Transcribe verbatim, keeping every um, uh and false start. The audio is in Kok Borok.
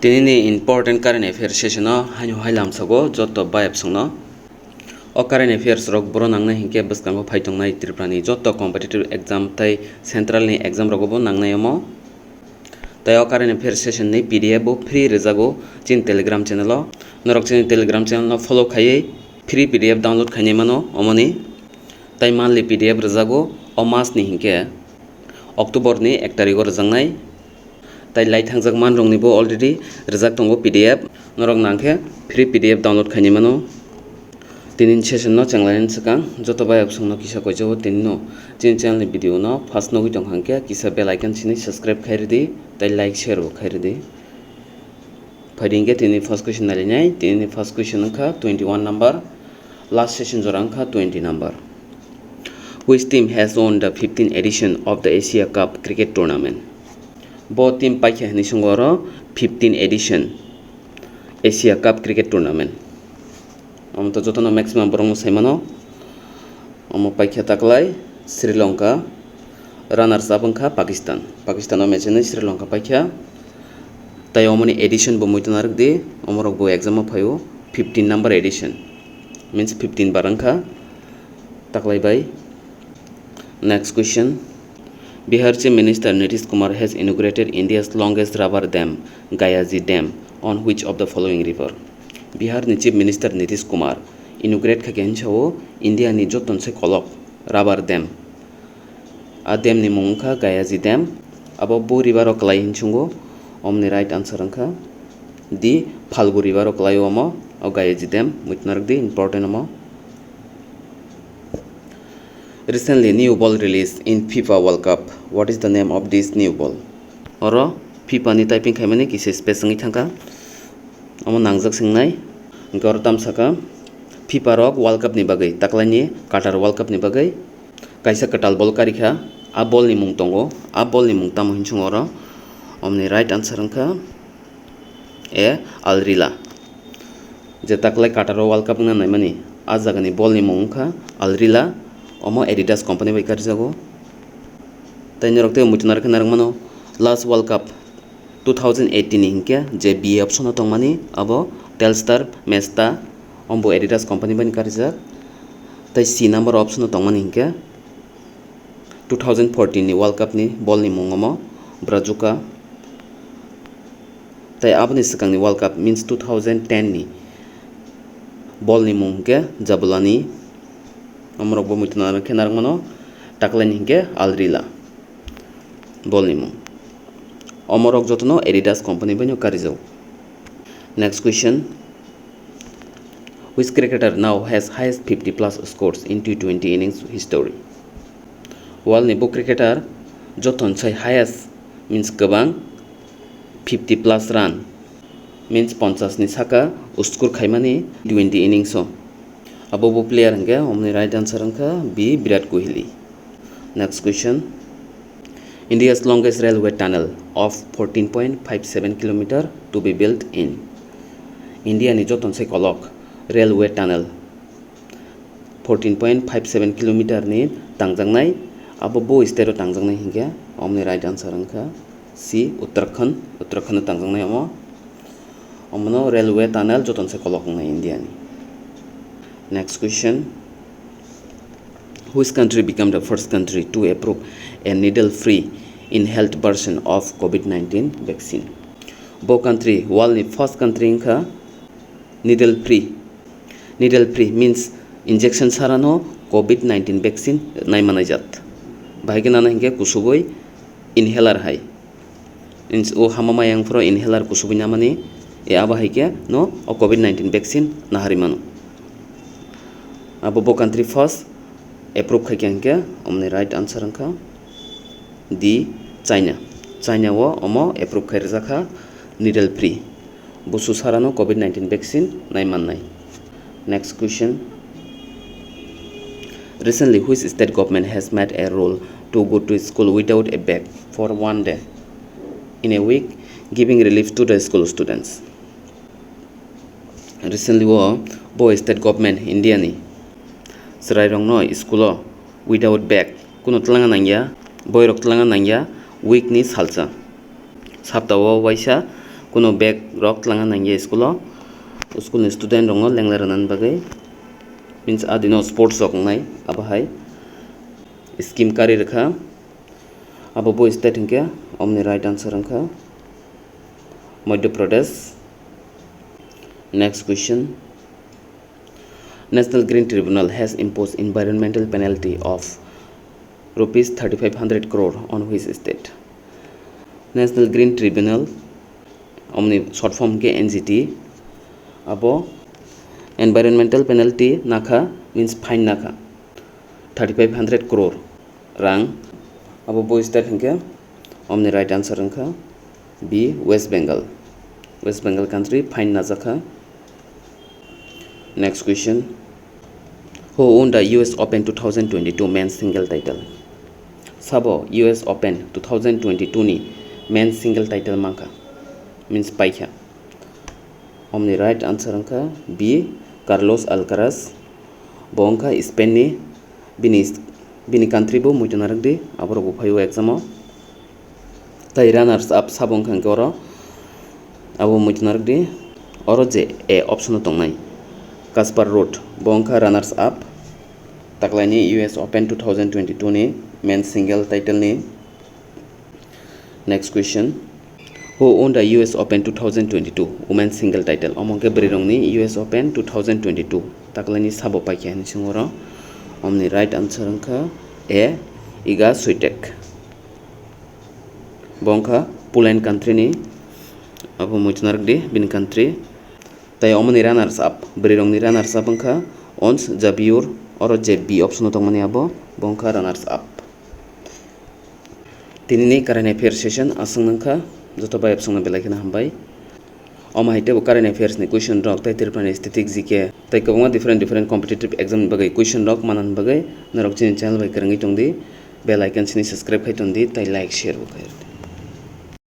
Tini ni important current affairs session o haino hai lamsago joto bayapsongno. O current affairs rok boro nangnai hinkhe bwskango phai tongnai Tripura ni joto competitive exam tei central ni exam rogo bo nangnai omo. Tei o current affairs session ni P D F bo free rwjago chini Telegram channel o. Norok chini Telegram channel no follow khaiwi free P D F download khainai mano omoni. Tei monthly P D F rwjago o mas ni hinkhe October ni ek tarikh o rwjaknai. Tei lai thangjak manrokni bo already rwjak tongo P D F. Norok nangkhe free P D F download khainai mano. Tini ni session no chenglainani swkang joto bayapsongno kisa koijago tini no chini channel ni video no first nugwi tongkha hinkhe kisa bell icon sini subscribe khairidi tei like share bo khairidi. Phaidi hinkhe tini first question nailainai. Tini first question wngkha twenty one number. Last session jora wngkha twenty number. Which team has won the fifteen edition of the Asia Cup cricket tournament? Bo team paikha hinwi swngo oro fifteen edition Asia Cup cricket tournament. Omo to jotono maximum borokno saimano. Omo paikha taklai Sri Lanka, runners up wngkha Pakistan. Pakistan o match hinwi Sri Lanka paikha. Tai omoni edition bo muitu narwk di, omorok bo exam o phaio fifteen number edition, means fifteen bar wngkha taklai bai. Next question. Bihar Chief Minister Nitish Kumar has inaugurated India's longest rubber dam, Gayaji Dam, on which of the following river? Bihar ni Chief Minister Nitish Kumar inaugurate khaikha hinwi sao India ni joton se kolok rubber dam. A dam ni mung wngkha Gayaji Dam. Abo bo river o kwlai hinwi swngo. Omni right answer wngkha D, Phalgu river o kwlai omo, o Gayaji Dam, muitu narwk di, important omo. Recently, new ball release in FIFA World Cup. What is the name of this new ball? Oro FIFA ni typing khaimani kisa space wngwi thangkha. Omo nangjak swngnai. Hinkhe oro tamsaka FIFA rok World Cup ni bagwi, taklaini Qatar World Cup ni bagwi kaisa kwtal ball karikha. A ball ni mung tongo. A ball ni mung tamo hinwi swngo oro? Omni right answer wngkha A, Alrila. Je taklai Qatar o World Cup wngna naimani, a jagani ball ni mung wngkha Alrila, omo Adidas company bai karijago. Tai norok tei muitu narwkhe narwkmano, last World Cup two thousand eighteen ni hinkhe je B option o tongmani abo Telstar Mesta, ombo Adidas company bai karijak. Tai C number option o tongmani hinkhe two thousand fourteen ni World Cup ni ball ni mung omo Brazuka. Tai aboni swkangni World Cup means two thousand ten ni ball ni mung hinkhe Jabulani. Omorok bo muitu narwk khe narwkmano, taklaini hinkhe Alrila ball ni mung. Omorok jotono Adidas company bai no karijak. Next question. Which cricketer now has highest fifty plus scores in T twenty innings history? World ni bo cricketer joton sai highest means kwbang fifty plus run means ponchas ni saka score khaimani twenty innings o. Abo bo player hinkhe omni right answer wngkha B, Virat Kohli. Next question. India's longest railway tunnel of fourteen point five seven kilometer to be built in. India ni joton sai kolok railway tunnel fourteen point five seven kilometer ni tangjaknai, abo bo state o tangjaknai hinkhe omni right answer wngkha C, Uttarakhand. Uttarakhand o tangjaknai omo. Omono railway tunnel joton sai kolok wngnai India ni. Next question. Which country become the first country to approve a needle-free inhaled version of COVID nineteen vaccine? Bo country, world ni first country wngkha needle free. Needle free means injection sarano COVID nineteen vaccine naimanaijak. Bahai khe nana hinkhe kusubui inhaler hai. Ins-, o hama maya wngphuru inhaler kusubui namani, e abo hai khe no o COVID nineteen vaccine naharwi mano. Abo bo country first approve khai khe hinkhe omni right answer wngkha D, China. China o omo approve khai rwjak kha needle free. Busu sarano COVID nineteen vaccine nai mannai. Next question. Recently, which state government has made a rule to go to school without a bag for one day in a week, giving relief to the school students? Recently o bo state government India ni chwrai rokno school o without bag, kuno twlangna nangya, boirok twlangna nangya, week ni salsa, sapta o waisa Kuno bag rok tlangna nangya school o, school ni student rokno lenglai rwna bagwi, means adino sports rok wngnai, abo hai scheme kari rwkha. Abo bo state hinkhe omni right answer wngkha Madhya Pradesh. Next question. National Green Tribunal has imposed environmental penalty of rupees thirty-five hundred crore on which state? National Green Tribunal, omni short form khe N G T, abo environmental penalty nakha, means fine nakha, thirty-five hundred crore rang. Abo bo state hinkhe omni right answer wngkha B, West Bengal. West Bengal country fine najakha. Next question. Who won the U S Open two thousand twenty-two men's single title? Sabo U S Open two thousand twenty-two ni men's single title mankha, means paikha? Omni right answer wngkha B, Carlos Alcaraz. Bo wngkha Spain ni, bini, bini country bo muitu narwkdi, aborok bo phaio exam o. Tai runners up sabo wngkha hinkhe oro, abo muitu narwkdi, oro je A option o tongnai Casper Ruud, bo wngkha runners up taklaini U S Open two thousand twenty-two ni men's single title ni. Next question. Who won the U S Open two thousand twenty-two women's single title? Omo khe bwrwi rokni U S Open two thousand twenty-two taklaini sabo paikha hini singoro. Omni right answer wngkha A, Iga Swiatek. Bo wngkha Poland country ni, abo muitu narwkdi bini country. Tai omoni runners up, bwrwi rokni runners up wngkha Ons Jabeur, oro je B option o tongmani abo, bo wngkha runners up. Tinini current affair session aswk nangkha, joto bai abswkno belai kheno hambai. Omo hai teibo current affairs ni question rok tei Tripura ni static G K tei kwbangma different different competitive exam ni bagwi question rok manani bagwi norok chini channel bai kwrwngwi tongdi, bell icon sini subscribe khai tongdi tei like share bo khai rwdi.